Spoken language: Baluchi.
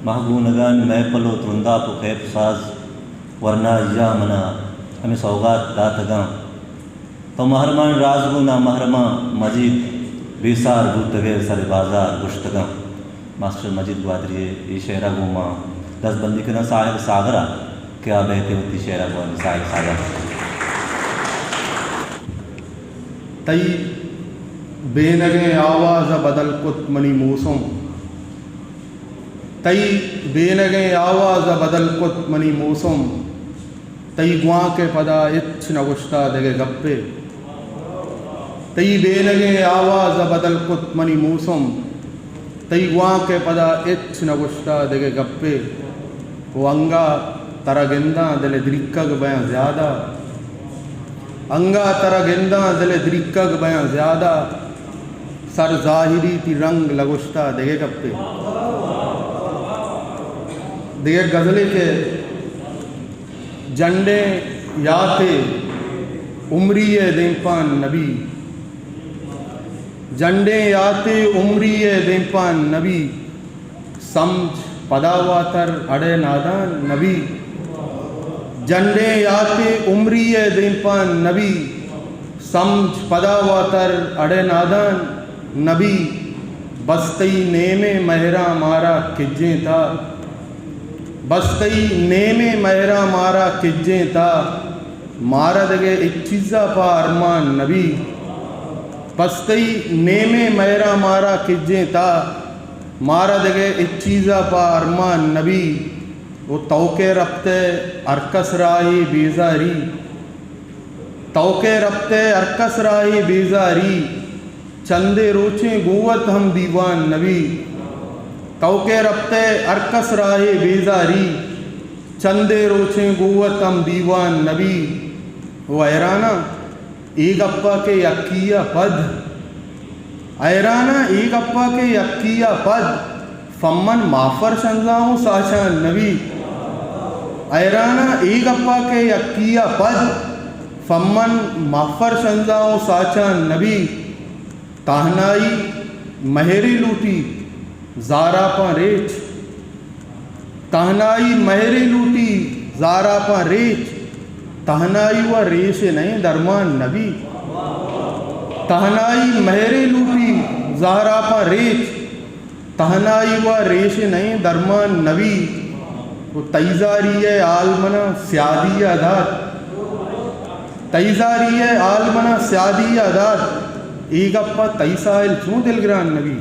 مہگونگانی محفل و ترنداپ و کیف ساز ورناییا منا ہمے سوغات داتگاں۔ تو محرمانی راز گوں نامحرماں مجید بے سار بوتگئے سر بازار گوشتگاں۔ ماسٹر مجید گوادری ءِ اے شعرا گوں ما دست بندی کناں ساحل ساغرا کہ آ بئیت ءُ وتی شعرا گوانی ساحل ساغر۔ تئی بینگیں آواز ءَ بدل کت منی موسم، تئی بینگیں آواز ءَ بدل کت منی موسم، تئی گوانک ءَ پدا ہچ نہ گوشتا دگہ گپے۔ تئی بینگیں آواز ءَ بدل کت منی موسم، تئی گوانک ءَ پدا ہچ نہ گوشتا دگہ گپے۔ و انگا ترا گنداں دل ءِ دریکگ بیاں زیادہ، انگا ترا گنداں دل ءِ دریکگ بیاں زیادہ، سر زاہری تئی رنگ لگوشتا دگہ گپے۔ دگہ غزلے کہ جنڈیں یاتے عمری ءِ دیمپان نبی، جنڈیں یاتے عمری ءِ دیمپان نبی، سمجھ پدا واتر اڑے نادان نبی۔ جنڈیں یاتے عمری ءِ دیمپان نبی، سمجھ پدا واتر اڑے نادان نبی۔ بس تئی نیمیں مہراں مارا کجیں تا، بس تئی نیمیں مہراں مارا کجیں تا، مارا دگہ ہچ چیزا پہ ارمان نبی۔ بس تئی نیمیں مہراں مارا کجیں تا، مارا دگہ ہچ چیزا پہ ارمان نبی۔ و تو کہ رپتئے ہر کس راہے بیزاری، تو کہ رپتئے ہر کس راہے بیزاری، چندے روچیں گوں وت ہم دیوان نبی۔ تو کہ رپتئے ہر کس راہے بیزاری، چندے روچیں گوں وت ہم دیوان نبی۔ و حیراناں اے گپا کہ یکی ءَ پد، حیراناں اے گپا کہ یکی ءَ پد، فمن مافر شنزاں و ساچان نبی۔ حیراناں اے گپا کہ یکی ءَ پد، فمن مافر شنزاں و ساچان نبی۔ تہنائی مہرے لوٹی زاراپاں ریچ، تہنائی مہرے لوٹی زاراپاں ریچ، تہنائی و ریش نئیں درمان نبی۔ تہنائی مہرے لوٹی زاراپاں ریچ، تہنائی و ریش نئیں درمان نبی۔ و تئی زاری ءِ حال منا سیادی ءَ دات، تئی زاری ءِ حال منا سیادی ءَ دات، اے گپ ءَ تئی ساحل چوں دلگران نبی۔